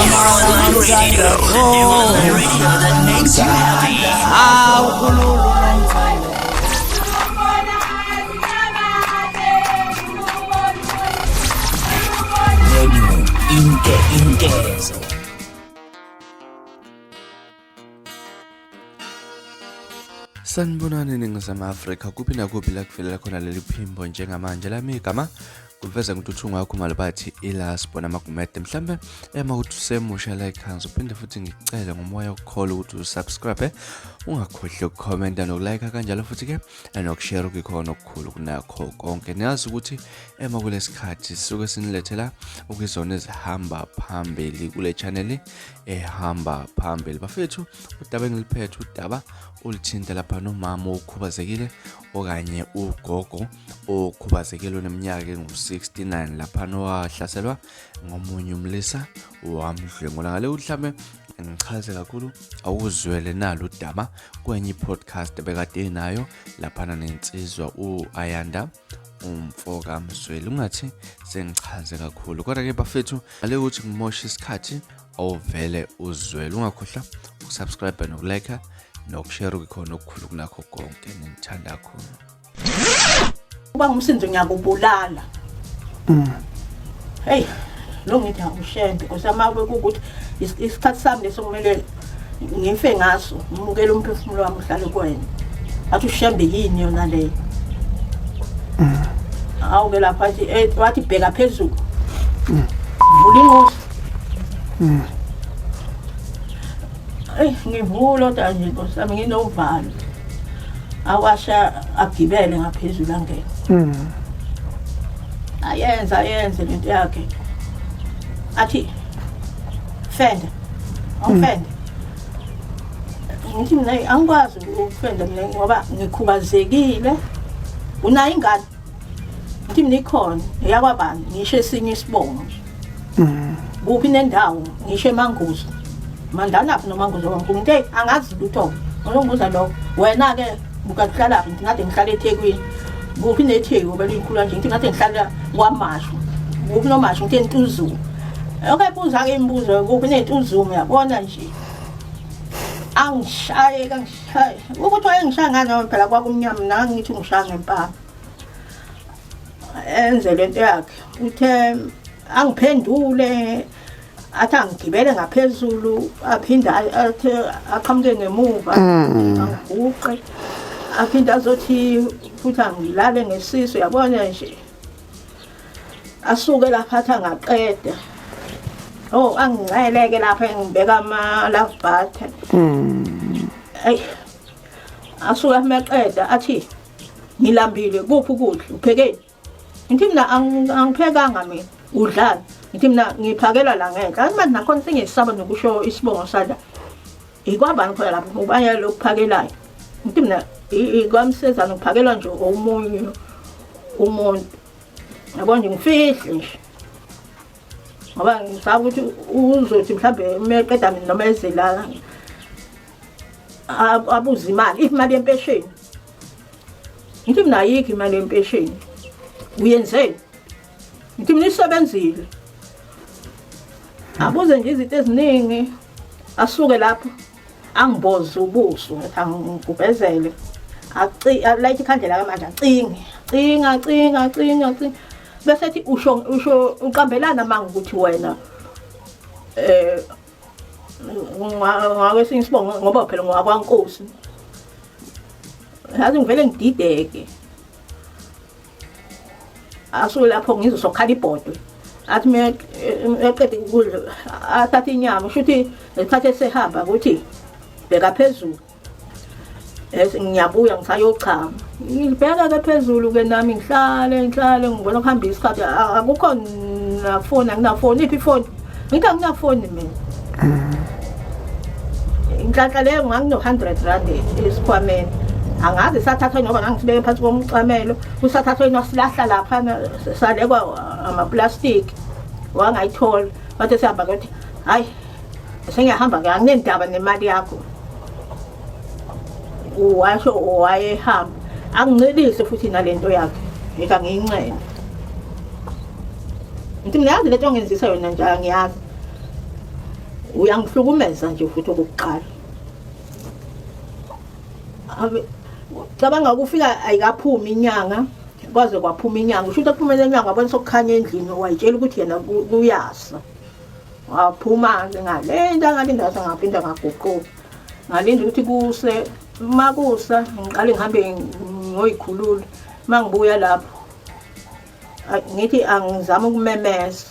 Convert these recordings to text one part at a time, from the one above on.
Online radio, the new online radio that makes you happy. Awukhululu nomthandazo. Radio Inke Inkezo. Sanibonani Ningizimu Afrika, kuphi nakuphi la kuvelela khona leli phimbo njengamanje. Lami igama kuveza ngintuthu wakho malibathi ilasbo namagumede. Mhlambe ema ukuthi usemusha la ekhaya, uphinde futhi ngikucele ngomoya okukholwa ukuthi usubscribe, ungakhohlwa ukukhomenta nokulike kanjalo futhi ke nokushare okukhona okukhulu kunakho konke. Niyazi ukuthi ema kulesikhathi sisuke sinilethela ukuzona ezihamba phambili kule channel ehamba phambili. Bafethu, udaba engiliphethe udaba oluthinta lapha nomama okhubazekile okanye ugogo okhubazekile oneminyaka engu-69 lapha nowahlaselwa ngomunye umlisa wamdlwengula. Ngale mhlambe ngichaze kakhulu awuzwele nalo udaba kwenye i-podcast bekade nayo laphana nensizwa u-Ayanda umfoka Msweli. Ungathi sengichaze kakhulu, kodwa-ke bafethu, ngale ukuthi ngimoshe isikhathi, awuvele uzwele. Ungakhohlwa ukusubscribe nokulike nokushare kukhona okukhulu kunakho konke. Ngithanda kakhulu. Uba ngumsinzo ngiyakubulala. Hey, lo ngithi awushembe nkosi yami, ukuthi isikhathi sami leso kumele ngife ngaso, ngimukele umphefumulo wami uhlale kuwena. Athi ushembe yini yona leyo? Awu-ke lapho athi wathi bheka phezulu. Vula inqosi. Eyi ngivula kodwa nje nkosi yami nginovalo. Awasha agibele ngaphezulu angene. Ayenze ayenze lento yakhe. Athi fenda. Awufende. Ngithi mina angikwazi ukufenda mina ngoba ngikhubazekile. Unayo ingane? Ngithi mina ikhona, eyakwabani, ngisho esinye isibongo nje. Kuphi nendawo? Ngisho eManguzo. Mandanaphi noManguzo wankulu? Ngithi hey, angazi lutho. Ngizongibuza lokho. Wena-ke ukahlalaphi? Ngithi ngade ngihlala eThekwini. Kuphi neTheku ngoba likhulu kanje? Ngithi ngade ngihlala kwaMashu. Kuphi noMashu? Ngithi eNtuzuma. Okay, buza-ke imibuzo kuphi neNtuzuma, uyabona nje. Angishaye kangishaye. Ukuthi wayengishaya ngani ngoba phela kwakumnyama mina ngithi ungishaya ngempama. Enze lento yakhe. Uthe angiphendule athi angigibele ngaphezulu, aphinde athi aqhamuke ngemuva angiguqe, aphinde azothi futhi angilale ngesisu, yabona nje. Asuke lapha athi angaqeda. Oh, anginceleke lapha engibeka ama love butter. Ey. Asuke ameqeda athi ngilambile, kuphi ukudla, uphekeni? Ngithi mina angiphekanga mina, udlani? Ngithi mina ngiphakela la ngenhla. Athi manje nakhona sengisaba nokusho isibongo sala. Ikwabani khona lapho ubani lokuphakelayo? Ngithi mina ikwamsezana ngiphakelwa nje omunye umuntu. Yabo nje ngifihle nje. Ngoba ngisaba ukuthi uzothi mhlambe uma eqeda mina noma eze la abuze imali, imali yempesheni. Ngithi mina ayikho imali yempesheni. Uyenzeni? Ngithi mina isebenzile. Abuze nje izinto eziningi, asuke lapho angimboze ubuso, ngathi angigubhezele. Alayithe ikhandlela kamanje acinge, cinga cinga cinga cinga. Bese ethi usho usho uqambelana manga ukuthi wena ngakwesinye isibongo ngoba phela ngowakwaNkosi. Yazi ngivele ngidideke. Asuke lapho ngizwe sokhala ibhodwe. Athi mina eqeda ukudla athathe inyama, kusho ukuthi ngesikhathi esehamba ukuthi bheka phezulu. Ese ngiyabuya ngisayochama. Ngibheka ke phezulu ke nami ngihlale ngihlale ngibona kuhamba isikhathi, akukho nafoni, anginafoni, iphi ifoni? Ngithi anginafoni mina. Inhlanhla leyo ngangino 100 rand esikhwameni. Angazi sathathwa ngoba ngangisibeke phansi komcamelo, kusathathwa inosilahla lapha salekwa amaplastic. Wangayithola. Wathi sihamba ngathi hayi sengiyahamba ke anginendaba nemali yakho. Washo wayehamba. Angincelise futhi nalento yakhe. Ngeke angiyincele. Ngithi mina yazi lento ongenzisa yona nje angiyazi. Uyangihlukumeza nje futhi okokuqala. Cabanga ukufika ayikaphumi inyanga kwaze kwaphuma inyanga usho ukuthi akuphumele inyanga wabona sokukhanya endlini wayitshela ukuthi yena kuyasa waphuma-ke ngalinda ngalinda ngase ngaphinda ngaguquka ngalinda ukuthi kuse uma kusa ngiqale ngihambe ngoyikhulula uma ngibuya lapho ngithi angizame ukumemeza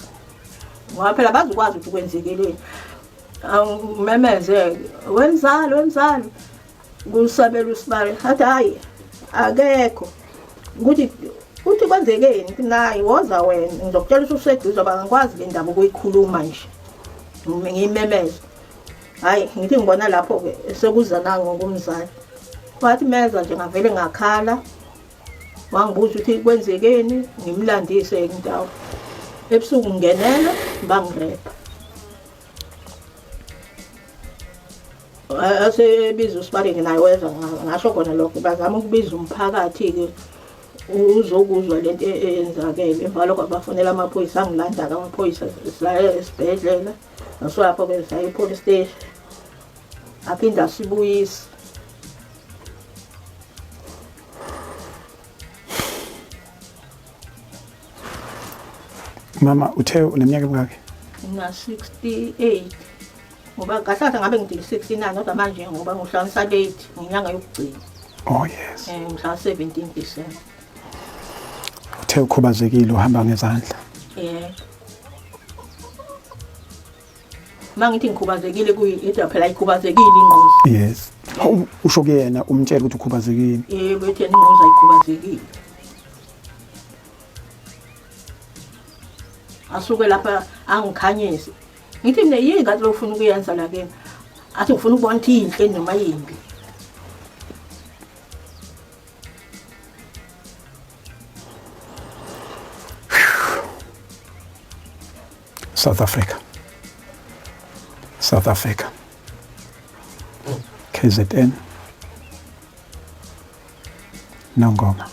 ngoba phela bazokwazi ukuthi kwenzekeleni angimemeze wemzali wemzali kusabela usibali athi hhayi akekho ukuthi uthi kwenzekeni nayi woza wena ngizokutshela ukuthi useduze ngoba angikwazi le ndaba ukuyikhuluma nje ngiyimemeze hhayi ngithi ngibona lapho-ke sekuza nangokumzali wathi meza nje ngavele ngakhala wangibuza ukuthi kwenzekeni ngimlandise indawo ebusuku ngingenela bangirepha asebiza usibaleke naye weza ngasho khona lokho bazama ukubiza umphakathi-ke uzokuzwa lento e-, eyenzakele emva lokho abafonela amaphoyisa angilanda-ke amaphoyisa saya esibhedlela ngaswapho-ke saya e-police station aphinde asibuyise Mama uthe uneminyaka emingaki? Ngina 68. Ngoba kahle kahle ngabe ngithi 69 kodwa manje ngoba ngihlanganisa late ngenyanga yokugcina. Oh yes. Eh ngihla 17 December. Uthe ukhubazekile uhamba ngezandla. Yeah. Uma ngithi ngikhubazekile kuyinto phela ikhubazekile ingquza. Yes. Usho kuyena umtshela ukuthi ukhubazekile. Yebo, ethi ingquza ikhubazekile. Asuke lapha angikhanyise. Ngithi mina yini ngathi lofuna ukuyenza la kimi? Athi ngifuna ukubona ukuthi yinhle noma yimbi. South Africa. South Africa. KZN. Nongoma.